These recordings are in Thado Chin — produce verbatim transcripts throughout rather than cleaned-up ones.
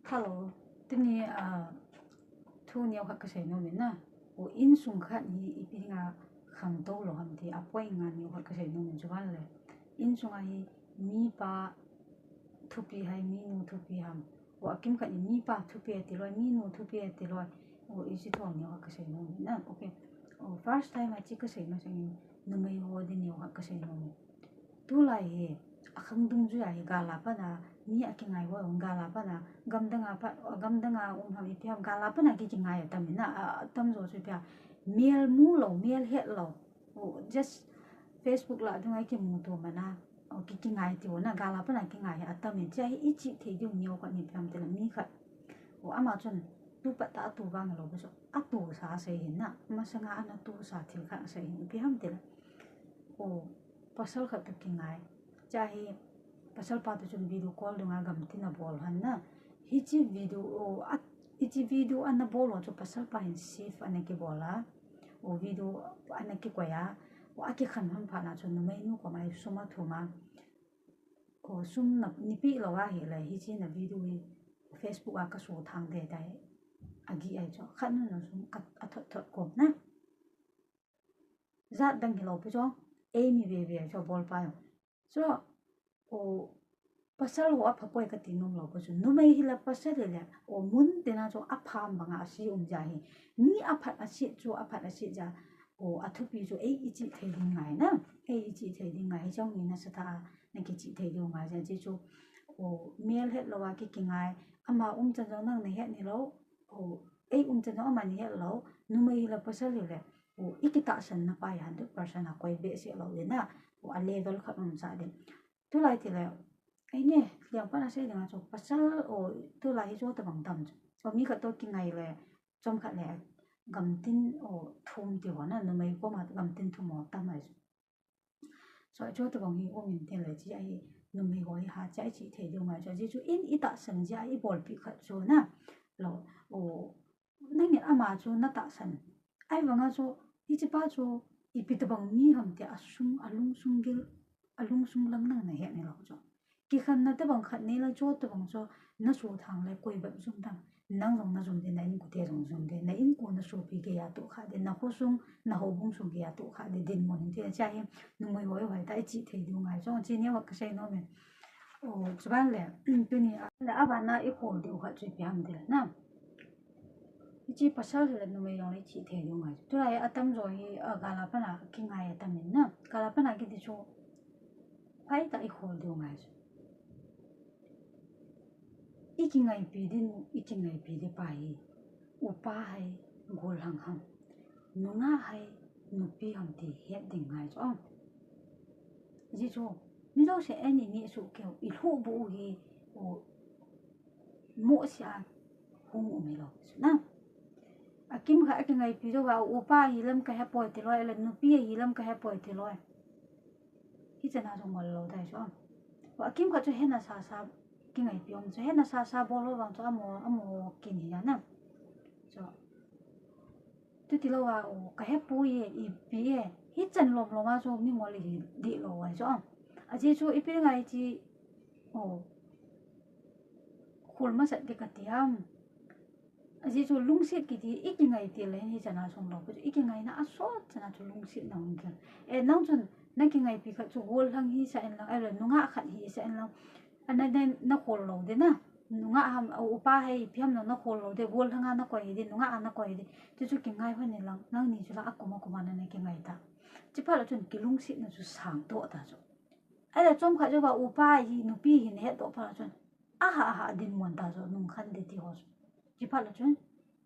Hello, tuni, ah, thu neo khat kasei nom in na. O insung khat hi ipi dinga khangtou lou ham ti a point nga neo khat kasei nom in chu ban le. Insung a hi mipa thupi ham, minu thupi ham. O akimkhat in mipa thupi ati lou, minu thupi ati lou. O hichi thu neo khat kasei nom in na. Okay. O first time a hichi kasei masang in numei ho din neo khat kasei nom in. Tulai hi, akhang dungjuia hi gal a pat a, mi akingai ho, gal a pat a, gamdang a pat, gamdang a um ham ipi ham, gal a pat a ki, kingai atam in na, a, atam jo chu ipi ham, mel mu lou, mel het lou. O, just Facebook lah a dunga kimuto man a, o, ki, kingai tiu na, gal a pat a kingai hi atam in, hichia hi ichi thei diu neo khat hi ipi ham tile mi khat. O, ama chun, tu pat a atu vang lou, bas atu sa sei hin na, masanga ana tu sa thil khat sei hin ipi ham tile. O, pasal khat toh kingai. Hichia hi pasal pa toh chun video call dunga gamtin abol han na. Hichi video, o, a, hichi video ana bol ho chu pasal pa hin save ana kibol a. O, video ana kikoi a. O, akikhen hon phat na chu numeinu koma hi sum athum a. O, sum na, neipeh lou ahile, hichi na video hi Facebook a kaso thang ding tai. Agi ai chu. Khat nu na sum ka, athot thot kom na. Jat dang hilou pi chu, eimi veve chu bol pa jong. Chu, o, pasal ho apha poi kati nom lou pi chu. Numei hi le pasal hi le, o, mun tina chu apha banga ase um jeh hi. Mi aphat ase chu, aphat ase jeh. O, athupi chu ei ichi thei ding ngai na. Ei ichi thei ding ngai. Hiche hi nasatah a na kichi thei diu ngai jeh. Hiche chu, o, mel het lou a ki, kingai. Ama umchan jong nang nahet nilou. O, ei umchan jong ama nahet lou. Numei hi le pasal hi le. O, ikitahsan na pa hi hundred percent a koi behseh lou ding na. O, a level khat um sa ding. Tulai tile, ei nge, liang pat a sei ding a chu pasal, o, tulai hi chu tabang tam chu. O, mi khat toh kingai le, chomkhat le, gamtin, o, thum ti ho na, numei koma gamtin thum ho tam ahi chu. So, chu tabang hi um in tile, hichia hi numei ho hi hichia ichi thei diu ngai chu. Ajeh chu in itahsan jeh a ibolpi khat chu na. Lou, o, nangin ama chu natahsan. Ahivanga chu, hiche pa chu, ipi tabang mi ham ti asung, alungsung gil, alungsung lang nang nahet nilou chu. Kikhenna tabang khat nei le chu tabang chu, naso thang le koi bep jum ding. Nang jong najum ding, na inkote jong jum ding, na inko nasopi geiya tohkha ding, na khosung, na houbung sung geiya tohkha ding, dinmun hin ti, hichia hi, numei ho hi hoitah a ichi thei diu ngai chu, hiche neo khat kasei nom in. O, chuban le, tuni a, le aban a ikhol diu khat chu ipi ham tile na. Hiche pasal le numei jong le ichi thei diu ngai chu. Tulai atam jo hi, a, gal a pat a kingai atam in na. Gal a pat a kiti chu, hoitah a ikhol diu ngai chu. Ikingaipi ding, ikingaipi ding pa hi, upa ham, gollhang ham, nungah ham, nupi ham ti het ding ngai chu. Ajeh chu, mi jouse eini neh soh keu, ilhuh bou u hi, u, mohseh a hung um hilou chu na. Akimkhat a kingaipi jou va, upa ahi lam kahepoi tilou, le nupi ahi lam kahepoi tilou. Hichan a chu ngol lou ding chu. Akimkhat chu hena sasa kingaipi um chu, hena sasa bol ho vang chu amo, amo kin hi a na. Chu. Chutilou a, o, kahepoi e, ipi e. Hichan lom lom a chu mi ngol hi dih lou ahi chu. Ajeh chu ipi ngai chi, o, khol masat ding kati ham. Ajeh chu lungset kiti, ikingai til le hichan a sung lou pi chu, ikingaina asot chan a chu lungsetna hung kil. E, nang chun nakingaipi khat chu gollhang hisah in lang, ahile nungah khat hisah in lang. Ana, na, nakhol lou ding na. Nungah ham, upa ham, ipi ham na, nakhol lou ding, gollhang a nakoi ding, nungah a nakoi ding. Chuchu kingai hon in lang, nangni chu la akum akum a na, nakingai ta. Chuphat le chun kilungsetna chu sangtoh ta chu. Ahile chomkhat jou va upa hi, nupi hi nahetdoh phat le chun, aha, aha, dinmun ta chu, nungkhan ding ti ho chu. Chuphat le chun,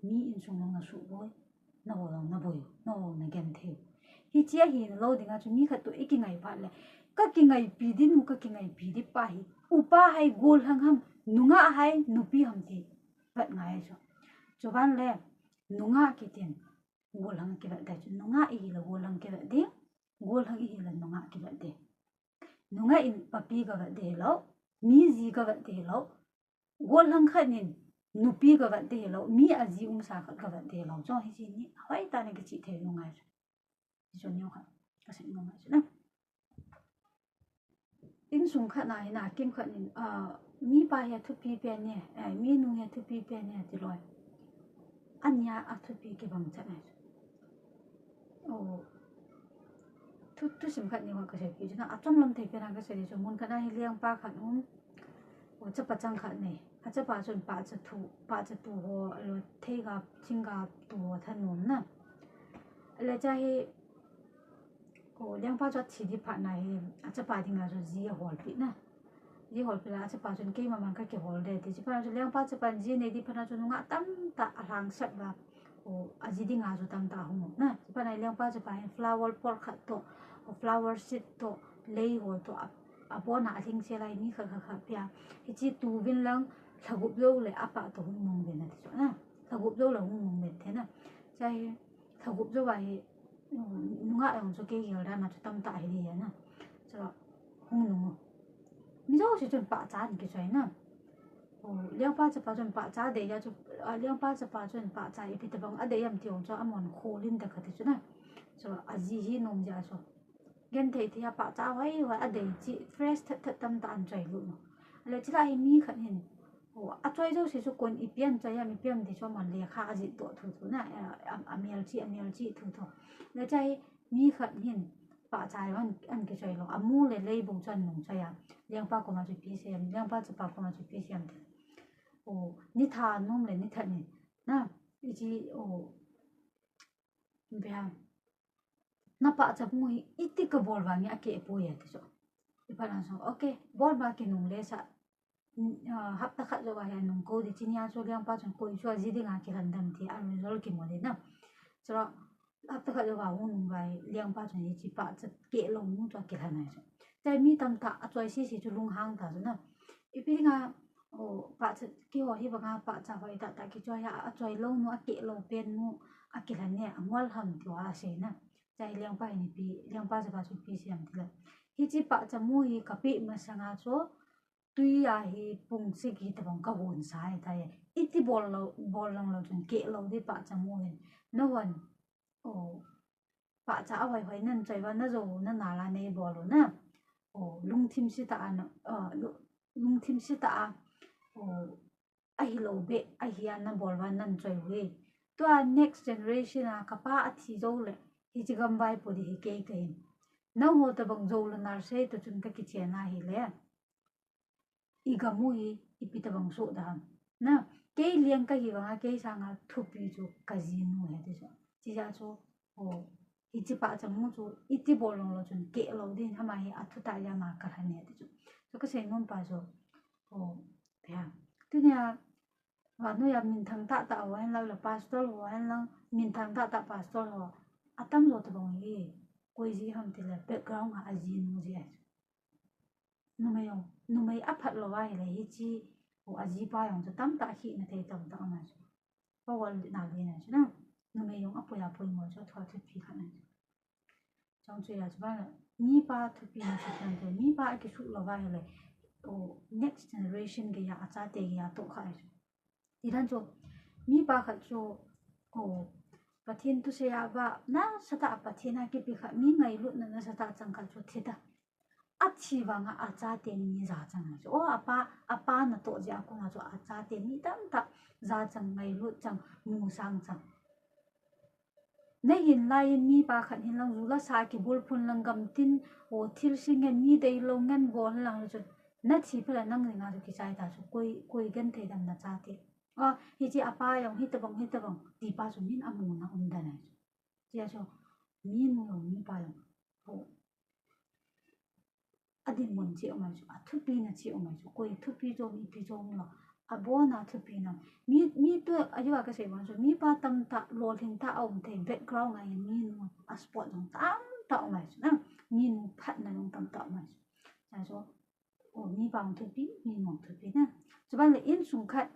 mi insung lang nasuh boi, naho lang naboi u, naho lang nagenthei u. Hichea hi nalou ding a chu mi khat toh ikingai phat le, kakingaipi ding u, kakingaipi ding pa hi, upa ham, gollhang ham, nungah ham, nupi ham ti vet ngai chu. Chuban le, nungah kitin, gollhang kivet ding chu, nungah ihi le gollhang kivet ding, gollhang ihi le nungah kivet ding. Nungah in papi kavet ding hilou, mi ji kavet ding hilou, gollhang khat in nupi kavet ding hilou, mi aji umsa khat kavet ding hilou. Chu hiche ni hoitah a nakichih thei u ngai chu. Hichu neo khat kasei nom ngai chu na. Insung khat na hin akimkhat in, a, Mipa hi athupi pen e, eh, minu hi athupi pen e tilou. Ania athupi kibang chan e. Oh. Thu, thusim khat ni ho kasei pi chu na, achom lam thei pen a kasei chu, mun khat a hi lengpa khat um. Oh, chapa chang khat nei. Achapa chun pahcha thu, pahcha tu ho, lo thei gap, ching gap tu ho thanom na. Le cha hi, oh, lengpa chu athi di phat na hi, achapa dinga chu ji aholpi na. Ji holpi la achapa chun keima man kakihol de ti. Chuphat na chu lengpa chapa ji nei di phat na chu nungah tamtah alhangsap la. Oh, aji dinga chu tamtah hung na. Chuphat na lengpa chapa hin flower pot khat toh, oh, flower seed toh, lei ho toh, a, abon a alhingse lai mi khat khat khat pia. Hichi tu vin lang lha gup jou le apa toh hung nung ve na ti chu na. Lha gup jou le hung nung ve the na. Cha hi lha gup jou a hi, um, nungah jong chu kei gel dan a chu tamtah hi di na. Chu hung nung. Mi jouse chun pahcha ahin kichoi na. Oh, lengpa chapa chun pahcha adei a chu, ah, lengpa chapa chun pahcha ipi tabang adei ham ti jong chu amon kholin da kati chu na. Chu aji hi nom jeh a chu. Genthei thei a pahcha hoi hoi adei chi fresh that that tamtah ahin choi lut no. Ale chila hi mi khat hin. Oh, achoi jouse chu kon ipi ahin choi ham, ipi ham ti chu amon lekha ajih toh thu thu na, a, a, amelchih, amelchih thu thu. Le cha hi mi khat hin pahcha ahin, ahin kichoi lou. Amu le lei bou chu ahin nung choi a. Lengpa koma chu ipi sei ham, lengpa chapa koma chu ipi sei ham ti. Oh, ni tha nom le ni that ni. Na, ichi, oh, ipi ham. Na pahcha mu hi iti kabol vang hi akeh poi e ti chu. Ipi na chu, okay, bol ba kinung le sa, mm, ah, hapta khat jou a hi anung kou di, chini a chu lengpa chun koi chu aji dinga kilhen dem ti, a result kimu di na. Chua, hapta khat jou a hung nung vai, lengpa chun hichi pahcha keh lou nu chu akilhen ahi chu. Chai mi tamtah achoi sese chu lunghang ta chu na. Ipi dinga, oh, pahcha keiho hi banga pahcha hoi tah tah kichoi a, achoi lou nu, akeh lou pen nu, akilhen e, angol ham ti a asei na. Chai lengpa hin ipi, lengpa chapa chu ipi sei ham tile. Hichi pahcha mu hi kapeh masanga chu, tui a hi pung sagi tabang kahon sa ahitai. Iti bol lou, bol lang lou chun keh lou di pahcha mu hin. Nahon, oh, pahcha ahoi hoi nahin choi uva, najou nana la neibol u na. Oh, lungthim se tah a na, ah, lu-, lungthim se tah a, oh, ahilou beh, ahi a nabol uva nahin choi u hi. Tua next generation a kapa athi jou le, hichi gam vaipo di hi kei kahin. Nangho tabang jou le nar sei toh chun kakichen ahile. I gam u hi ipi tabang soh da ham. Na, kei leng kahi vanga kei sanga thupi chu kajinu ahi ti chu. Chijeh chu, oh, hichi pahcha mu chu, iti bol lang lou chun keh lou din, ama hi athutah jeh a ama kalhen e ti chu. Chu kasei nom pa chu, oh, tia. Tunia, vannoi a minthang tahtah ho hen lang le pastor ho hen lang, minthang tahtah pastor ho, atamjo tabang hi, koi ji ham tile background a ajinu ji ahi. Numei jong, numei aphat lou ahile hichi, oh, ajipa jong chu tamtah hina thei tamtah um ahi chu. Power na le na chu na. Numei jong apoi apoi mo chu athua thupi khat ahi chu. Chong chu ahi chu bana, mipa thupi na chu chan chu, mipa akisuh lou ahile, oh, next generation geiya, achate geiya toh kha ahi chu. Tidan chu, mipa khat chu, oh, Pathen thusei a vah nasatah a Pathen a kipe kha, mi ngailutna nasatah chang khat chu thi ta. Athi vanga achate ni jachang ahi chu. Oh, apa, apa natoh jeh a kona chu achate ni tamtah jachang, ngailut chang, musang chang. Nahin lai in mipa khat hin lang ju la sa kibulphun lang gamtin, oh, thilse ngen, mi deilou ngen bol lang chu. Nathi phat le nang dinga chu kichai ta chu koi, koi genthei dem nachate. Ah, hichi apa jong, hitabang, hitabang, tipa chu min amu na um dan ahi chu. Chea chu, minu jong, mipa jong, oh, adinmun cheh um ahi chu, athupina cheh um ahi chu, koi thupi chu, mipi chu umlou, abona thupina. Mi, mi tu, ajeh a kasei bang chu, mipa tamtah, lolhing tah aum thei, background a hin minu, a sport jong tamtah um ahi chu, na, minu phatna jong tamtah um ahi chu. Chea chu, oh, mipa jong thupi, minu jong thupi na. Chuban le insung khat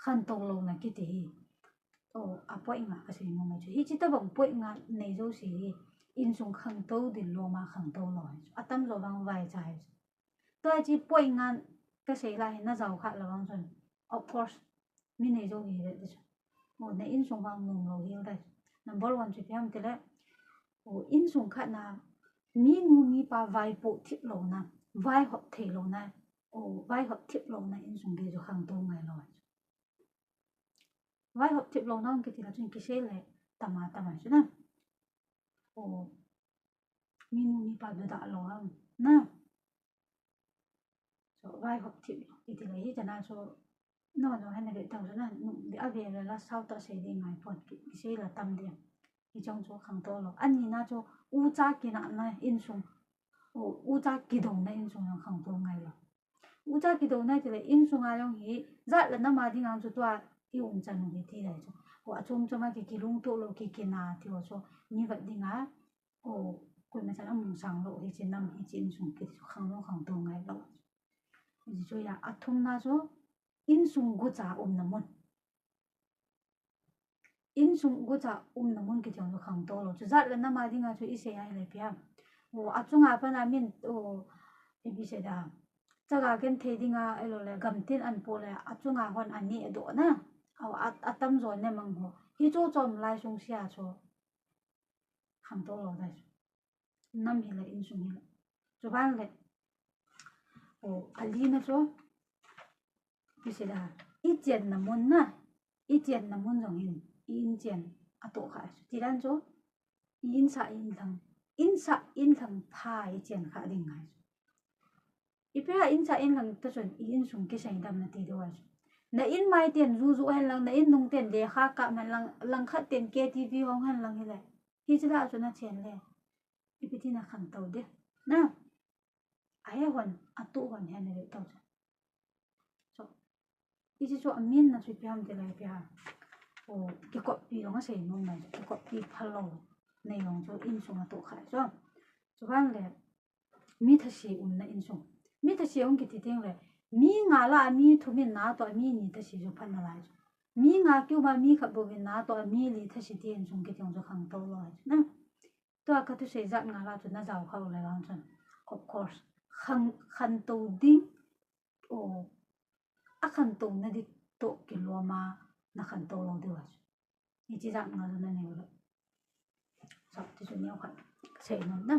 khantou louna kiti hi, oh, apoinga kasei nom ahi chu. Hichi tabang poinga nei jouse hi, insung khangtou ding loma khangtou lou ahi chu. Atamjo vang vaicha ahi chu. Tua hichi poinga kasei lai hi najao kha lou vang chun, of course, mi nei jou hi ve ti chu. Oh, na insung vang nomlou hel tai chu. Number one chu ipi ham tile, oh, insung khat na, minu mipa vaipoh thip louna, vaihop thei louna, O, vaihop thip louna insung kiti chu khangtou ngai lou. Vaihop thip louna kiti la chun kisei le tama tama chu na. O, minu mipa duda lou ham na. So, vaihop thip kiti le hi chana chu, no, no, hena ve tau chu na, nu, ve a ve le la sao ta sei ding ngai pon ki, kisei la tam ding. Hiche chu khangtou lou. Ani na chu ucha kinahna insung, o, ucha kidouna insung jong khangtou ngai lou. Ucha kidouna ti le insung a jong hi jat le nam a dinga chu tua i umchan u hi ti le chu. O, achom chom a ki, kilungtoh lou, ki, kina ti ho chu ni vet dinga, o, koima chan a mungsang lou hiche nam, hiche insung kiti chu khangtou, khangtou ngai lou. Hiche chu ya, athumna chu insung gucha umna mun. Insung gucha umna mun kiti chu khangtou lou. Chu jat le nam a dinga chu i sei a ile pia. O, achunga pana min, o, ipi sei da. Chaga genthei dinga, ahilou le gamtin an po le achunga hon ani doh na. O, a, atamjo ne mang ho. Hichu chom lai sung sia chu khangtou lou dai chu. Nam hi le insung hi le. Chuban le, o, alina chu, kisei da, i chenna mun na, i chenna mun jong hin, i inchen atoh kha chu. Tidan chu, i insah inlhang, insah inlhang pha i chen kha ding ngai chu. Ipi a insah inlhang ta chun, i insung kisei dam na ti diu a chu. Na in mai ten juju hen lang, na in nung ten lekha kap hen lang, langkhat ten K T V hong hen lang hi le. Hiche la chu na chen le. Ipi ti na khangtou de. Na. Ahe hon, atoh hon hen le tau chu. So, hiche chu amin na chu ipi ham ti le ipi ham. O, kikoppi jong asei nom nai, kikoppi phalou. Nei jong chu insung atoh kha chu. Chuban le, mi thase umna insung. Mi thase um kiti teng le, mi nga la a mi thum in na toh a mi ni thase chu phat na lai chu. Mi nga kiu ma mi khat bou in na toh a mi li thase ti insung kiti jong chu khangtou lou chu na. Tua ka thusei jat nga la chu na jao kha u le lang chun. Of course, khang, khantou ding, o, akhantouna ding toh kilom a na khantou lou diu a chu. Hiche jat nga la na neo le. So, ti chu neo khat sei nom na.